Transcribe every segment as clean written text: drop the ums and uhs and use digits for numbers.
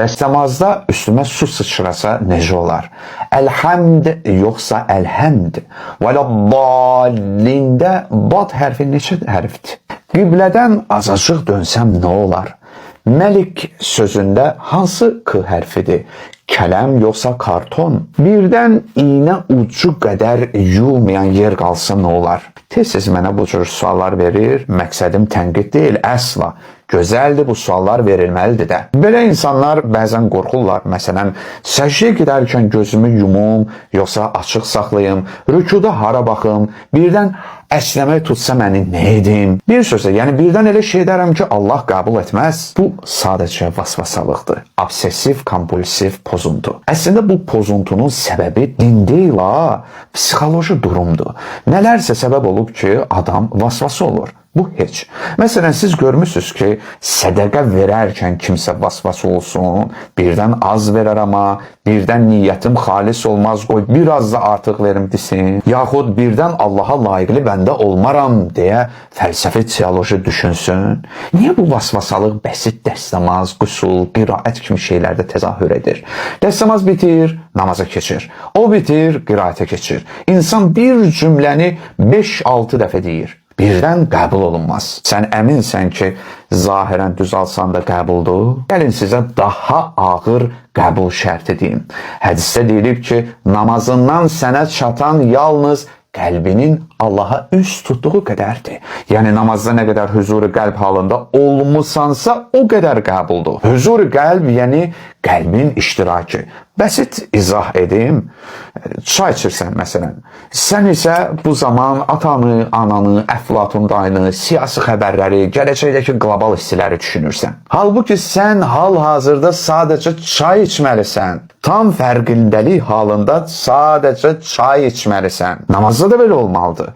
Dəstəmazda üstümə su sıçrasa necə olar? Əlhəmd yoxsa əlhəmd? Vələddallində bad hərfi neçə hərfdir? Qiblədən azacıq dönsəm nə olar? Məlik sözündə hansı k hərfidir? Kələm yoxsa karton? Birdən iynə ucu qədər yuyulmayan yer qalsa nə olar? Tez-tez mənə bu cür suallar verir. Məqsədim tənqid deyil, əsla. Gözəldir, bu suallar verilməlidir də. Belə insanlar bəzən qorxurlar. Məsələn, səcdəyə gedərkən gözümü yumum, yoxsa açıq saxlayım, rükuda hara baxım, birdən əsnəmək tutsa məni nə edim? Bir sözlə, yəni birdən elə şey edərəm ki, Allah qəbul etməz. Bu sadəcə vasvasalıqdır. Obsessiv kompulsiv pozuntu. Əslində bu pozuntunun səbəbi din deyil ha, psixoloji durumdur. Nələrsə səbəb olub ki, adam vasvası olur. Bu heç. Məsələn, siz görmüsünüz ki, sədəqə verərkən kimsə vasvası olsun, birdən az verər amma, birdən niyyətim xalis olmaz, qoy biraz da artıq verim desin, yaxud birdən Allaha layiqli bəndə olmaram deyə fəlsəfi teoloji düşünsün. Niyə bu vasvasalıq bəsit dəstəmaz, qüsul, qiraət kimi şeylərdə təzahür edir? Dəstəmaz bitir, namaza keçir. O bitir, qiraətə keçir. İnsan bir cümləni 5-6 dəfə deyir. Birdən qəbul olunmaz. Sən əminsən ki, zahirən düz alsan da qəbuldur? Gəlin sizə daha ağır qəbul şərti deyim. Hədisdə deyilib ki, namazından sənə çatan yalnız qəlbinin Allaha üz tutduğu qədərdir. Yəni namazda nə qədər hüzuru qəlb halında olmusansa, o qədər qəbuldur. Hüzuru qəlb, yəni qəlbin iştirakı. Bəsit izah edim. Çay içirsən məsələn. Sən isə bu zaman atanı, ananı, Əflatun dayını, siyasi xəbərləri, gələcəkdəki qlobal istiləri düşünürsən. Halbuki sən hal-hazırda sadəcə çay içməlisən. Tam fərqindəlik halında sadəcə çay içməlisən. Namazda da belə olmalıdır.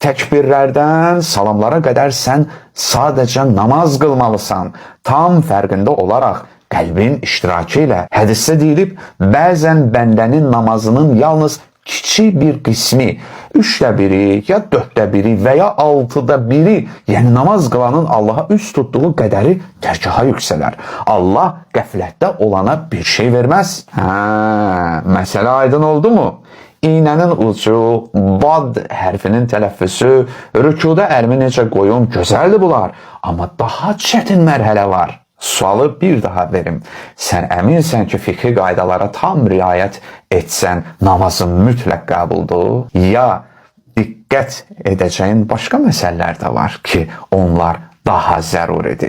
Təkbirlərdən salamlara qədər sən sadəcə namaz qılmalısan. Tam fərqində olaraq qəlbin iştirakı ilə. Hədisdə deyilib, bəzən bəndənin namazının yalnız kiçik bir qismi, 1/3, ya 1/4 və ya 1/6, yəni namaz qılanın Allaha üz tutduğu qədəri dərgaha yüksələr. Allah qəflətdə olana bir şey verməz. Hə, məsələ aydın oldu mu? İynənin ucu, bad hərfinin tələffüzü, rükuda əlimi necə qoyum, gözəldir bunlar. Amma daha çətin mərhələ var. Sualı bir daha verim. Sən əminsən ki, fiqhi qaydalara tam riayət etsən, namazın mütləq qəbuldur? Ya diqqət edəcəyin başqa məsələlər də var ki, onlar daha zəruridir.